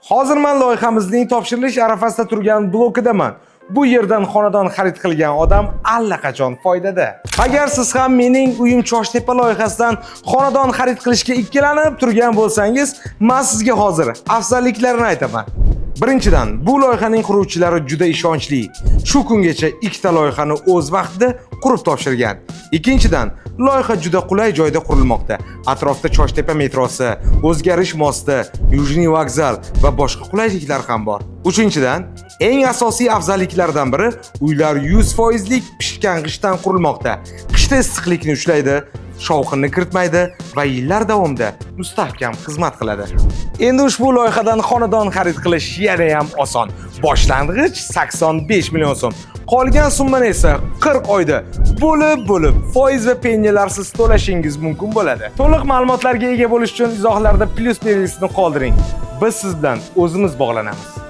Hozir men loyihamizning topshirilish arafasida turgan blokidaman. Bu yerdan xonadon xarid qilgan odam allaqachon foydada. Agar siz ham "Mening uyim Choshtepa" loyihasidan xonadon xarid qilishga ikkilanib turgan bo'lsangiz, men sizga hozir afzalliklarini aytaman. Birinchidan, bu loyihaning quruvchilari juda ishonchli. Shu kungacha ikkita loyihani o'z vaqtida qurib topshirgan. Ikkinchidan, loyiha juda qulay joyda qurilmoqda. Atrofda Choshtepa metrosi, O'zgarish mosti, Yujniy vokzal va boshqa qulayliklar ham bor. Uchinchidan, eng asosiy afzalliklardan biri, uylar 100% lik pishgan g'ishtdan qurilmoqda. Qishda issiqlikni ushlaydi, shovqinni kiritmaydi va yillar davomida mustahkam xizmat qiladi. Endi ushbu loyihadan xonadon xarid qilish yana ham oson. Boshlang'ich 85 million so'm. Qolgan summani esa 40 oyda bo'lib-bo'lib foiz va penyalarsiz to'lashingiz mumkin bo'ladi. To'liq ma'lumotlarga ega bo'lish uchun izohlarda plyus belgisini qoldiring. Biz siz bilan o'zimiz bog'lanamiz.